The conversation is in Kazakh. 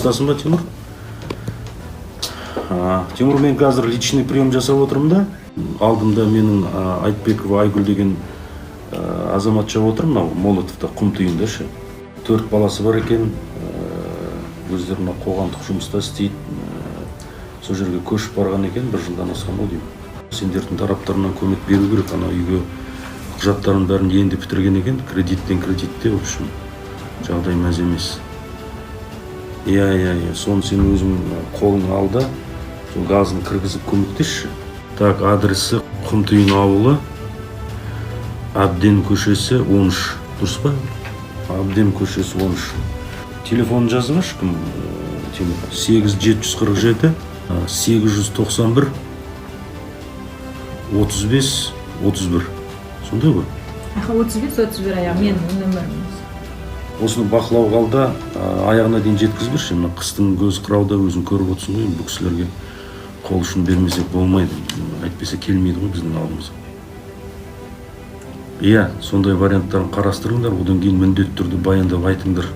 Жұмыстасың ба, Тимур? Тимур, мен қазір личный прием жасап отырмын да. Алдымда менің Айтбекова Айгүл деген азаматша отыр, мынау Молотовта, Құмтиында ше. Төрт баласы бар екен, өздері мына қоғамдық жұмыста істейді. Сол жерге көшіп барған екен, бір жылдан асқан ғой деймін. Сендердің тараптарынан көмек беру керек, ана үйге құжаттарын бәрін енді бітірген екен, кредиттен кредитте, в общем, жағдай мәз емес. Иә, соны сен өзің қолыңа ал да, сол газын кіргізіп көмектесші. Так, адресі Құмтиын ауылы, Әбден көшесі 13, дұрыс па? Әбден көшесі 13. Телефонын жазып алшы, кім, Тимур. 8 747 891 35 31, сондай ғой? Аха, 35 31 аяғы, менің нөмірім. Осыны бақылауға ал да, аяғына дейін жеткізіп берші. Мына қыстың көзі қырауда, өзің көріп отырсың ғой. Енді бұл кісілерге қол ұшын бермесек болмайды, әйтпесе келмейді ғой біздің алдымызға. Иә, сондай варианттарын қарастырыңдар, одан кейін міндетті түрде баяндап айтыңдар.